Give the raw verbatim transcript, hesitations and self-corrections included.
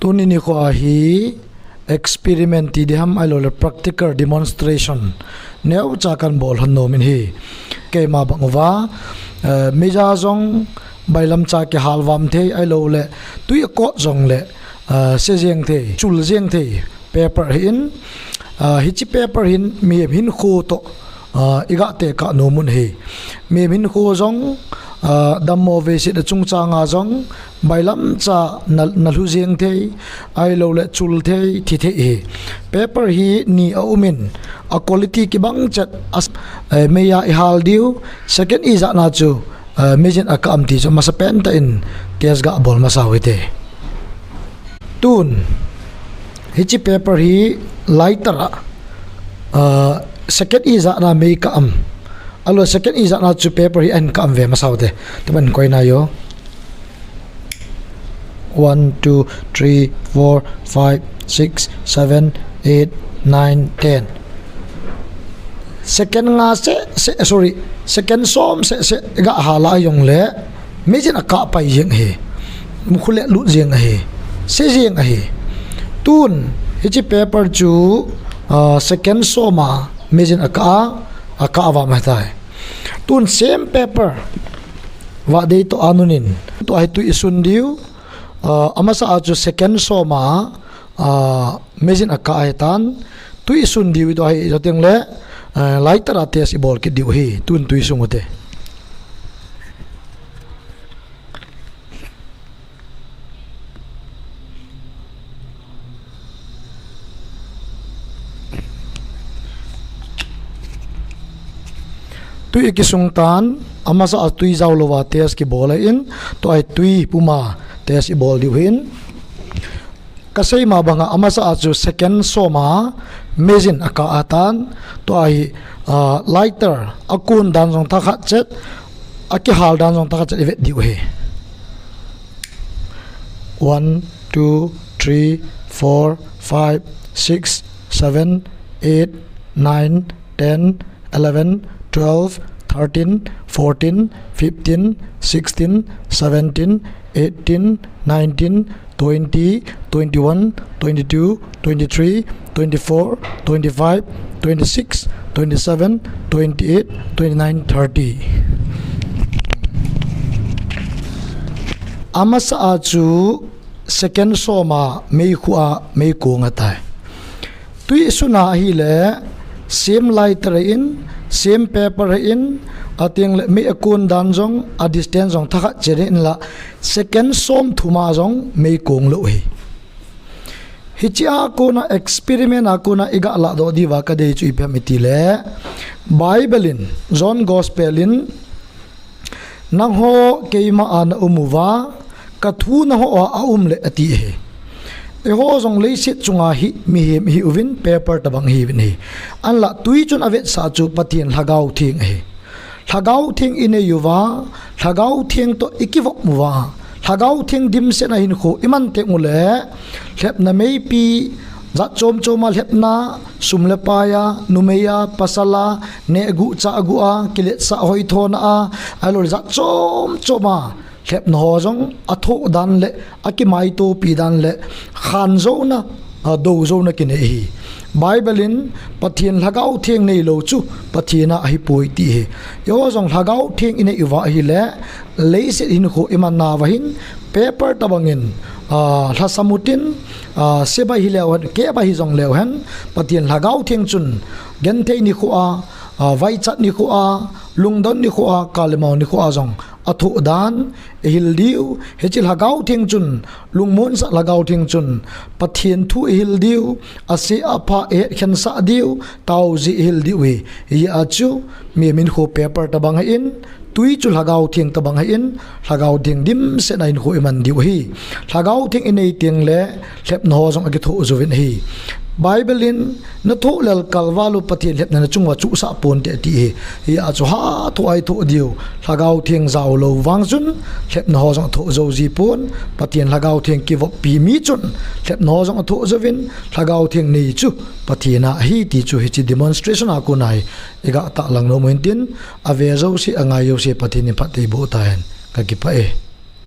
Tuni nikho a hi experiment ti ding ham ahilouleh practical demonstration neocha kahin bol lhon nom in ahi. Keima bang uva, eh, meija jong bailamcha kihal vam thei ahilouleh tui a kot jongleh, eh, se jeng thei, chul jeng thei paper ahin, eh, hiche paper hin mihem hinkho toh, eh, iga tekah nom un ahi. Mihem hinkho jong, eh, dammo veiset a chungchang a jong bailamcha na, na lhu jeng thei, ahilouleh chul thei, thi thei ahi. Paper hi ni aum in, a quality kibang chet, as, eh, meija ihal diu, second ijat na chu, eh, meijin akah am ti chu masapen tah in test ga bol masa u hite. Tun, hiche paper hi lighter a, eh, second ijat na mei kah am. Ahilouleh second ijat na chu paper hi ahin kah am ve masa u hite. Tuban koi nai o. One, two, three, four, five, six, seven, eight, nine, ten. Second nga seh seh, sorry, second som seh seh ga hal a jongleh meijin akah pai jeng ahi. Mukhu le lut jeng ahi. Se jeng ahi. Tun, hiche paper chu, ah, second som a meijin akah a, akah a vam ahitai. Tun same paper. Vadei toh anun in. Tua hi tui isun diu. Ah, amasa a chu second som a, ah, meijin akah ahitan. Tui isun diu tua hi, tua tengleh, ah, lighter a test ibol kit diu ahi. Tun tui sung u hite. Tui ikisung tan, amasa a tui jao louva test kibol ahin, tua hi tui puma test ibol diu ahin. Kasei ma banga amasa a chu second som a meijin akah ahitan, tua hi, ah, lighter akon dan jong thakhat chet, akihal dan jong thakhat chet ivet diu ahi. One, two, three, four, five, six, seven, eight, nine, ten, eleven, twelve, thirteen, fourteen, fifteen, sixteen, seventeen, eighteen, nineteen, twenty, twenty-one, twenty-two, twenty-three, twenty-four, twenty-five, twenty-six, twenty-seven, twenty-eight, twenty-nine, thirty. Amasa a chu second som a meikhu a meikong ahitai. Tui isun a ahileh same lighter ahin, same paper ahin, atengleh mei akon dan jong, a distance jong thakhat chet ahin lah, second som thum a jong meikong lou ahi. Hiche a kona experiment a kona iga ladoh diuva kadei chu ipi ham itileh, Bible in, John Gospel in, nangho keima a naum uva, kathu nangho a aum leh ati ahi. Eiho jong leiset chunga hi mihem ihi uvin, paper tobang ihi uvin ahi. Ahinlah tui chun avetsah chu Pathen Lhagao Theng ahi. Lhagao Theng inei uva, Lhagao Theng toh ikivop uva, Lhagao Theng dimset a hinkho iman teng uleh, lhepna meipi, jat chom chom a lhepna, sum le pai a, numei a, pasal a, neh guh chah guh a, kiletsah hoithona a, ahilouleh jat chom chom a lhepna ho jong athoh dan le akimaitopi dan le khan jouna, a, do jouna kinei ahi. Bible in Pathen Lhagao Theng neilou chu Pathen a ahipoi ti ahi. Eiho jong Lhagao Theng inei uva ahileh, leiset hinkho iman nauva hin, paper tobang in, a, lhasam utin, a, seba hileu hen, keba hijong leu hen, Pathen Lhagao Theng chun genthei nikho a, a, vaichat nikho a, lungdon nikho a, kal le mao nikho a jong athoh dan ihil diu. Hiche Lhagao Theng chun, lungmonsah Lhagao Theng chun Pathen thu ihil diu, ase apha ihet khensah diu, taoji ihil diu ahi. Hijeh a chu mihem hinkho paper tobang ahin, tui chu Lhagao Theng tobang ahin, Lhagao Theng dimset a hinkho iman diu ahi. Lhagao Theng inei tengleh lhepna ho jong akithoh jouvin ahi. Bible in nathoh lel kalval u Pathen lhepna nachung uva chuhsah ponte ati ahi. Hijeh a chu hatah a ithoh diu, Lhagao Theng jaolou vang chun lhepna ho jong athoh jou jipon, Pathen Lhagao Theng kivoppi mi chun lhepna ho jong athoh jouvin, Lhagao Theng nei chu Pathen a ahi ti chu hiche demonstration a kona hi iga tahlang nom u hintin, ave jouse, angai jouse Pathen in phatthei boh tahen, kakipah e.